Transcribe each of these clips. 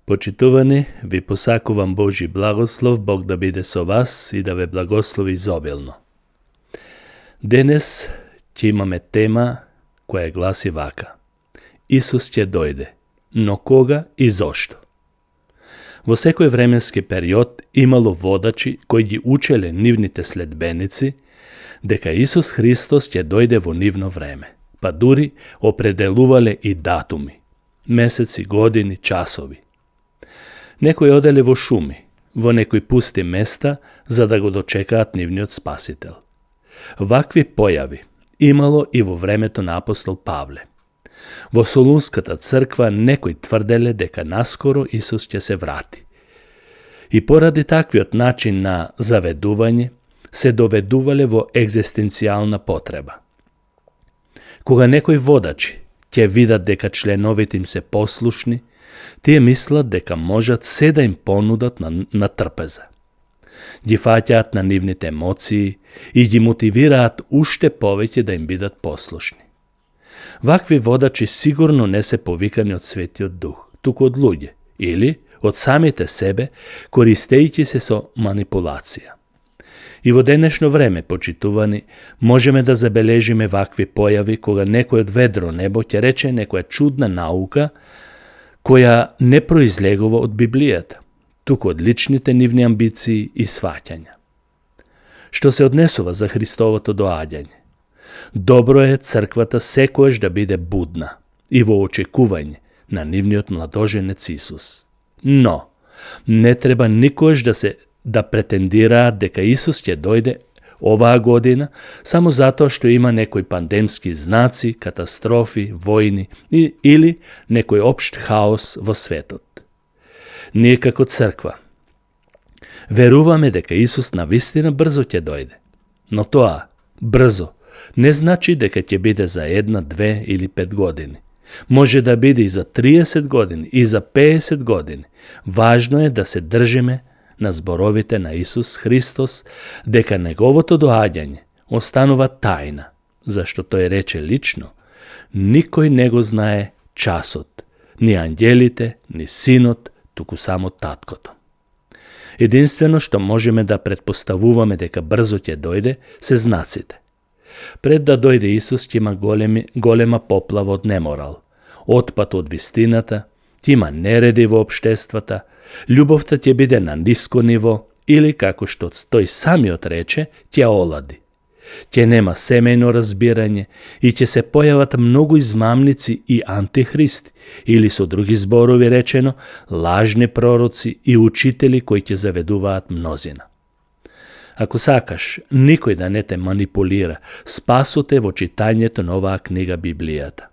Почитувани, ви посакувам Божи благослов, Бог да биде со вас и да ве благослови изобилно. Денес ќе имаме тема која гласи вака. Исус ќе дојде, но кога и зошто? Во секој временски период имало водачи кои ги учеле нивните следбеници дека Исус Христос ќе дојде во нивно време, па дури определувале и датуми, месеци, години, часови. Некои оделе во шуми, во некои пусти места, за да го дочекаат нивниот Спасител. Вакви појави имало и во времето на апостол Павле. Во Солунската црква некои тврделе дека наскоро Исус ќе се врати. И поради таквиот начин на заведување, се доведувале во екзистенцијална потреба. Кога некои водачи ќе видат дека членовите им се послушни, тие мислат дека можат се да им понудат на трпеза. Ги фаќаат на нивните емоции и ги мотивираат уште повеќе да им бидат послушни. Вакви водачи сигурно не се повикани од Светиот Дух, туку од луѓе или од самите себе, користејќи се со манипулација. И во денешно време, почитувани, можеме да забележиме вакви појави кога некој од ведро небо ќе рече некоја чудна наука која не произлегува од Библијата, туку од личните нивни амбиции и сваќања. Што се однесува за Христовото доаѓање? Добро е црквата секојаш да биде будна и во очекување на нивниот младоженец Исус. Но, не треба никош да претендираат дека Исус ќе дојде оваа година само затоа што има некои пандемски знаци, катастрофи, војни или некој општ хаос во светот. Ние како црква веруваме дека Исус навистина брзо ќе дојде, но тоа брзо не значи дека ќе биде за 1, 2 или 5 години. Може да биде и за 30 години, и за 50 години. Важно е да се држиме на зборовите на Исус Христос, дека неговото доаѓање останува тајна, зашто тој рече лично, никој не го знае часот, ни ангелите, ни синот, туку само таткото. Единствено што можеме да претпоставуваме дека брзо ќе дојде, се знаците. Пред да дојде Исус ќе има голема поплава од неморал, отпад од вистината, ќе има нереди во општествата, љубовта ќе биде на ниско ниво или, како што тој самиот рече, ќе олади. Ќе нема семејно разбирање и ќе се појават многу измамници и антихристи, или со други зборови речено, лажни пророци и учители кои ќе заведуваат мнозина. Ако сакаш никој да не те манипулира, спасот е во читањето на оваа книга Библијата.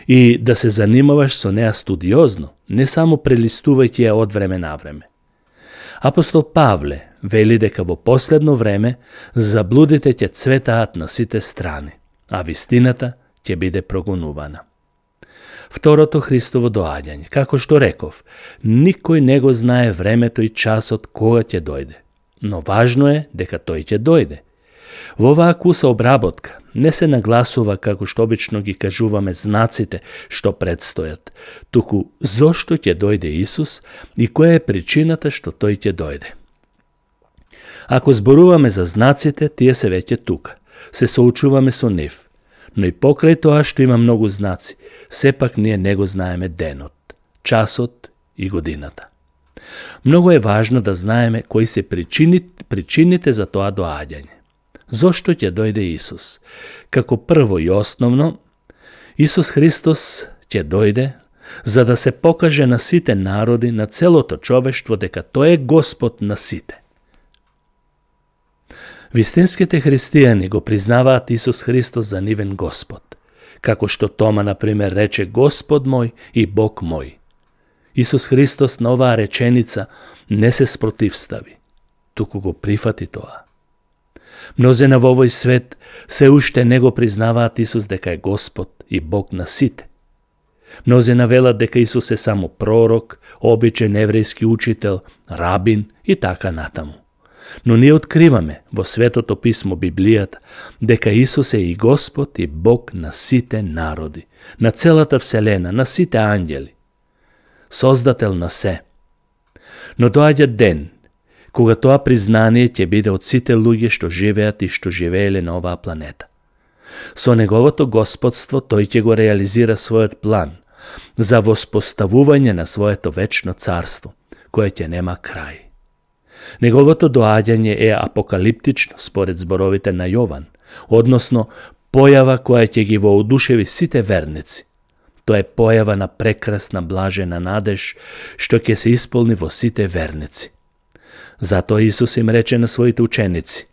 И да се занимаваш со неа студиозно, не само прелистувајќи ја од време на време. Апостол Павле вели дека во последно време заблудите ќе цветаат на сите страни, а вистината ќе биде прогонувана. Второто Христово доаѓање, како што реков, никој не го знае времето и часот кога ќе дојде, но важно е дека тој ќе дојде. Во оваа куса обработка не се нагласува, како што обично ги кажуваме, знаците што предстојат, туку зошто ќе дојде Исус и која е причината што тој ќе дојде. Ако зборуваме за знаците, тие се веќе тука, се соучуваме со нив, но и покрај тоа што има многу знаци, сепак ние не го знаеме денот, часот и годината. Многу е важно да знаеме кои се причините за тоа доаѓање. Зошто ќе дојде Исус? Како прво и основно, Исус Христос ќе дојде за да се покаже на сите народи, на целото човештво, дека тој е Господ на сите. Вистинските христијани го признаваат Исус Христос за нивен Господ, како што Тома, например, рече Господ мој и Бог мој. Исус Христос на оваа реченица не се спротивстави, туку го прифати тоа. Мнозина во овој свет се уште не го признаваат Исус дека е Господ и Бог на сите. Мнозина велат дека Исус е само пророк, обичен еврејски учител, рабин и така натаму. Но ние откриваме во Светото писмо Библијата дека Исус е и Господ и Бог на сите народи, на целата вселена, на сите ангели. создател на се. Но доаѓа ден, кога тоа признание ќе биде од сите луѓе што живеат и што живееле на оваа планета. Со неговото господство тој ќе го реализира својот план за воспоставување на своето вечно царство, кое ќе нема крај. Неговото доаѓање е апокалиптично според зборовите на Јован, односно појава која ќе ги воодушеви сите верници. Тоа е појава на прекрасна блажена надеж што ќе се исполни во сите верници. Затоа Исус им рече на своите ученици: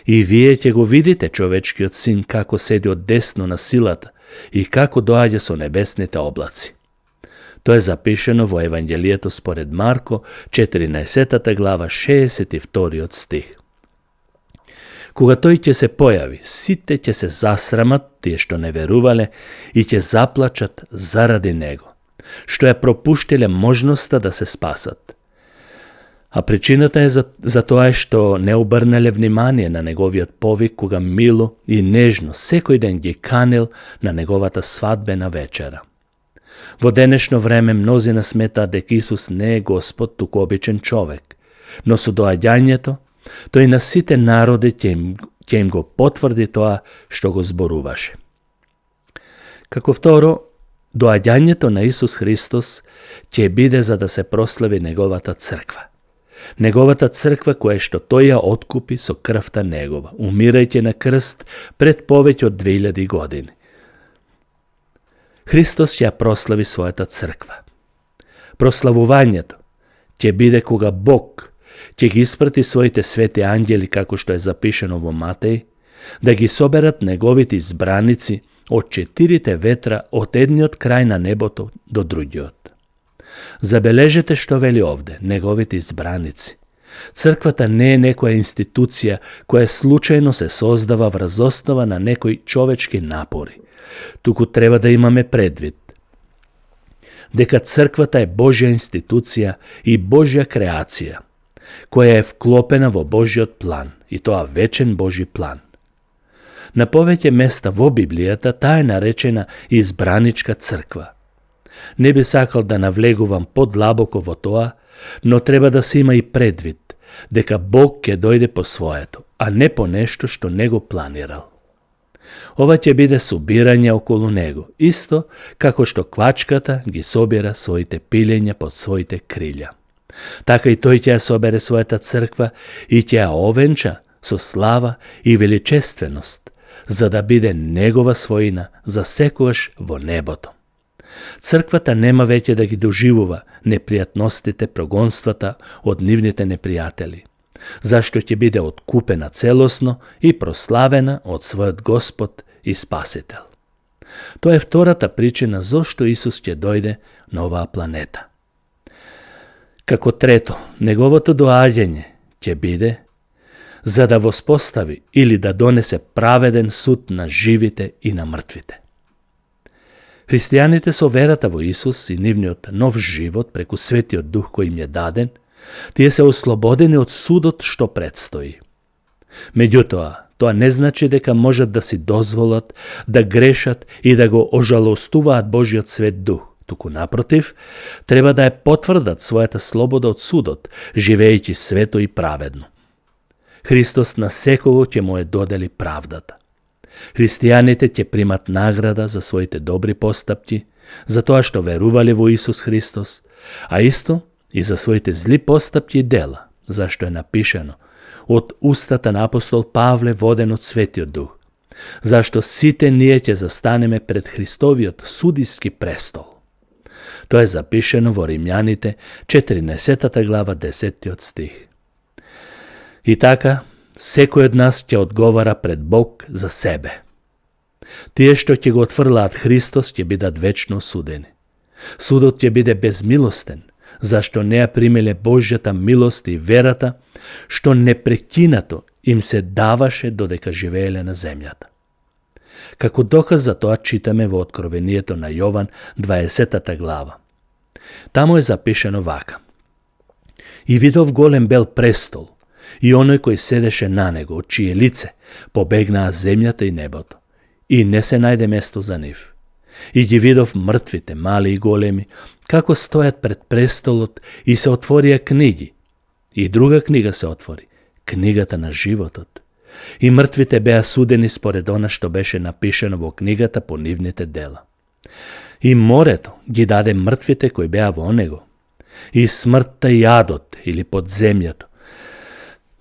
и вие ќе го видите човечкиот син како седи од десно на силата и како доаѓа со небесните облаци. Тоа е запишено во Евангелието според Марко, 14 глава, 62 стих. Кога тој ќе се појави, сите ќе се засрамат, тие што не верувале, и ќе заплачат заради него, што ја пропуштиле можноста да се спасат. А причината е за тоа што не обрнале внимание на неговиот повик, кога мило и нежно секој ден ги канил на неговата свадбена вечера. Во денешно време мнозина сметаат дека Исус не е Господ, туку обичен човек, но со доаѓањето тој на сите народи ќе им го потврди тоа што го зборуваше. Како второ, доаѓањето на Исус Христос ќе биде за да се прослави неговата црква. Неговата црква која што тој ја откупи со крвта негова, умирајќи на крст пред повеќе од 2000 години. Христос ќе ја прослави својата црква. Прославувањето ќе биде кога Бог ќе ги испрати своите свети ангели, како што е запишено во Матеј, да ги соберат неговите избраници од 4 ветра од едниот крај на небото до другиот. Забележете што вели овде, неговите избраници. Црквата не е некоја институција која случајно се создава врз основа на некои човечки напори, туку треба да имаме предвид дека црквата е Божја институција и Божја креација, која е вклопена во Божјиот план, и тоа вечен Божи план. На повеќе места во Библијата таа е наречена избраничка црква. Не би сакал да навлегувам подлабоко во тоа, но треба да се има и предвид дека Бог ќе дојде по своето, а не по нешто што не го планирал. Ова ќе биде собирање околу него, исто како што квачката ги собира своите пилења под своите крилја. Така и тој ќе ја собере својата црква и ќе ја овенча со слава и величественост, за да биде негова својина за секогаш во небото. Црквата нема веќе да ги доживува непријатностите, прогонствата од нивните непријатели, зашто ќе биде откупена целосно и прославена од својот Господ и Спасител. Тоа е втората причина зошто Исус ќе дојде на оваа планета. Како трето, неговото доаѓање ќе биде за да воспостави или да донесе праведен суд на живите и на мртвите. Христијаните со верата во Исус и нивниот нов живот преку Светиот Дух кој им е даден, тие се ослободени од судот што предстои. Меѓутоа, тоа не значи дека можат да си дозволат да грешат и да го ожалостуваат Божиот Свет Дух, туку напротив, треба да ја потврдат својата слобода од судот, живеејќи свето и праведно. Христос на секого ќе му е додели правдата. Христијаните ќе примат награда за своите добри постапки, за тоа што верувале во Исус Христос, а исто и за своите зли постапки и дела, зашто е напишено од устата на апостол Павле воден од Светиот Дух, зашто сите ние ќе застанеме пред Христовиот судиски престол. Тоа е запишено во Римјаните, 14 глава, 10 стих. И така, секој од нас ќе одговара пред Бог за себе. Тие што ќе го отфрлаат Христос ќе бидат вечно осудени. Судот ќе биде безмилостен, зашто не ја примеле Божјата милост и верата, што непрекинато им се даваше додека живееле на земјата. Како доказ за тоа читаме во Откровението на Јован, 20 глава. Таму е запишено вака. И видов голем бел престол, и оној кој седеше на него, од чие лице побегнаа земјата и небото, и не се најде место за нив. И ги видов мртвите, мали и големи, како стојат пред престолот и се отворија книги. И друга книга се отвори, книгата на животот. И мртвите беа судени според она што беше напишано во книгата по нивните дела. И морето ги даде мртвите кои беа во него. И смртта и адот, или подземјето,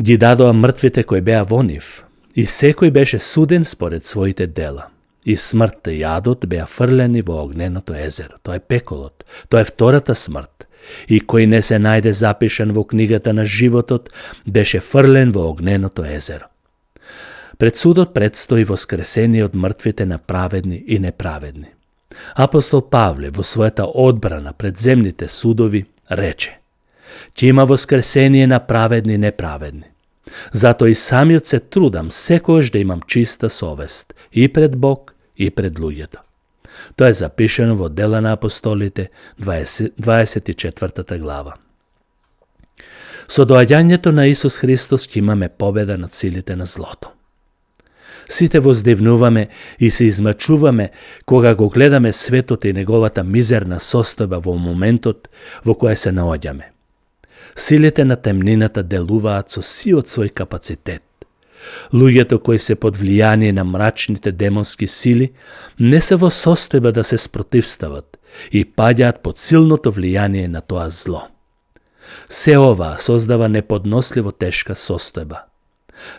ги дадоа мртвите кои беа во нив. И секој беше суден според своите дела. И смртта и адот беа фрлени во огненото езеро. Тоа е пеколот, тоа е втората смрт. И кој не се најде запишан во книгата на животот, беше фрлен во огненото езеро. Пред судот предстои воскресение од мртвите на праведни и неправедни. Апостол Павле во својата одбрана пред земните судови рече: ќе има воскресение на праведни и неправедни. Затоа и самиот се трудам секогаш да имам чиста совест и пред Бог и пред луѓето. Тоа е запишано во Дела на апостолите, 24 глава. Со доаѓањето на Исус Христос ќе имаме победа над силите на злото. Сите воздивнуваме и се измачуваме кога го гледаме светот и неговата мизерна состојба во моментот во кој се наоѓаме. Силите на темнината делуваат со сиот свој капацитет. Луѓето кои се под влијание на мрачните демонски сили не се во состојба да се спротивстават и паѓаат под силното влијание на тоа зло. Се ова создава неподносливо тешка состојба.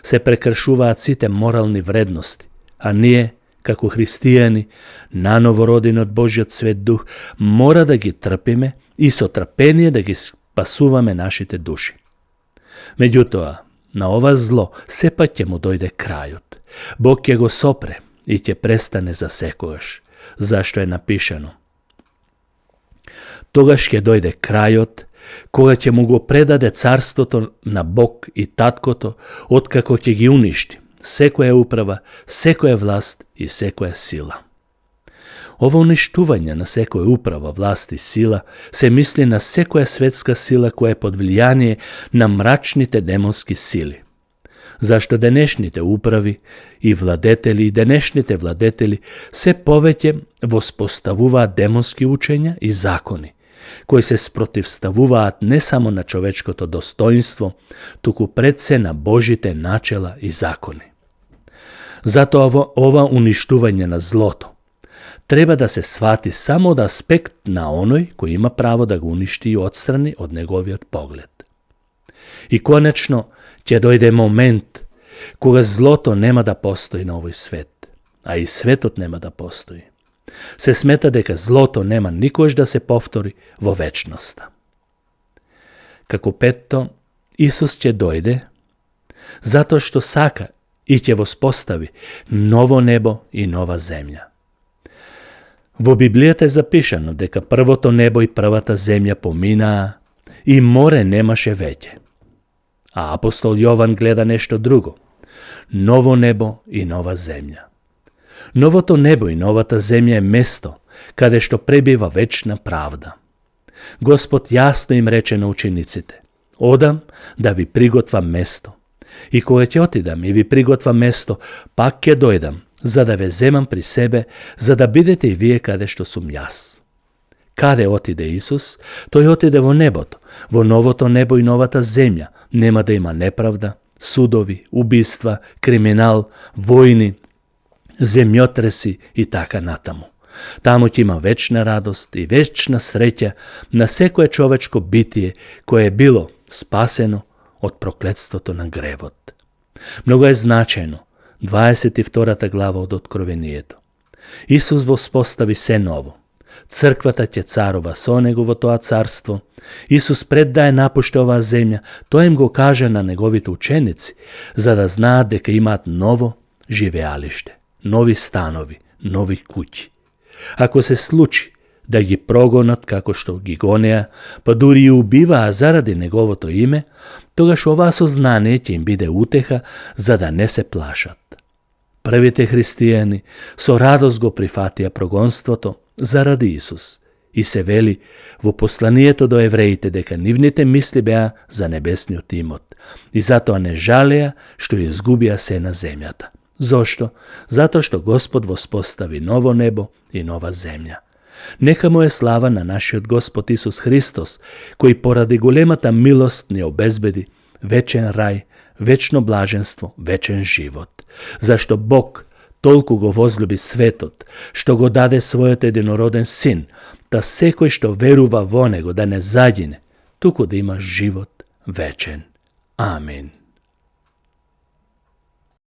Се прекршуваат сите морални вредности, а ние, како христијани, наново родени од Божјиот свет дух, мора да ги трпиме и со трпение да ги спасуваме нашите души. Меѓутоа, на ова зло сепак ќе му дојде крајот. Бог ќе го сопре и ќе престане за секогаш, зашто е напишано: тогаш ќе дојде крајот, кога ќе му го предаде царството на Бог и Таткото, откако ќе ги уништи секоја управа, секоја власт и секоја сила. Ова уништување на секоја управа, власт и сила се мисли на секоја светска сила која е под влијание на мрачните демонски сили. Зашто денешните управи и владетели и денешните владетели се повеќе воспоставуваат демонски учења и закони, кои се спротивставуваат не само на човечкото достоинство, туку пред се на Божите начела и закони. Затоа ова уништување на злото треба да се свати само од аспект на оној кој има право да го уништи и отстрани од неговиот поглед. И конечно ќе дојде момент кога злото нема да постои на овој свет, а и светот нема да постои. Се смета дека злото нема никош да се повтори во вечноста. Како петто, Исус ќе дојде затоа што сака и ќе воспостави ново небо и нова земја. Во Библијата е запишано дека првото небо и првата земја поминаа и море немаше веќе. А апостол Јован гледа нешто друго: ново небо и нова земја. Новото небо и новата земја е место каде што пребива вечна правда. Господ јасно им рече на учениците: одам да ви приготвам место. И кога ќе отидам и ви приготвам место, пак ќе дојдам, за да ве земам при себе, за да бидете и вие каде што сум јас. Каде отиде Исус? Тој отиде во небото. Во новото небо и новата земја нема да има неправда, судови, убиства, криминал, војни, земјотреси и така натаму. Таму ќе има вечна радост и вечна среќа на секое човечко битие кое е било спасено од проклетството на гревот. Многу е значајно 22 глава од Откровението. Исус воспостави се ново. Црквата ќе царува со него во тоа царство. Исус пред да ја напушти оваа земја, тоа им го кажа на неговите ученици, за да знаат дека имаат ново живеалиште, нови станови, нови куќи. Ако се случи да ги прогонат како што ги гонеа, па дури и убиваа заради неговото име, тогаш оваа сознание ќе им биде утеха за да не се плашат. Првите христијани со радост го прифатија прогонството заради Исус и се вели во посланието до евреите дека нивните мисли беа за небесниот имот и затоа не жалеа што изгубија се на земјата. Zašto? Zato što Gospod vospostavi novo nebo i nova zemlja. Neka mu je slava na naši Gospod Isus Hristos, koji poradi golemata milost ne obezbedi večen raj, večno blaženstvo, večen život. Zašto Bog toliko go vozljubi svetot, što go dade svojot jedinoroden sin, da sekoj što veruva vo nego da ne zadine, tuko da ima život večen. Amen.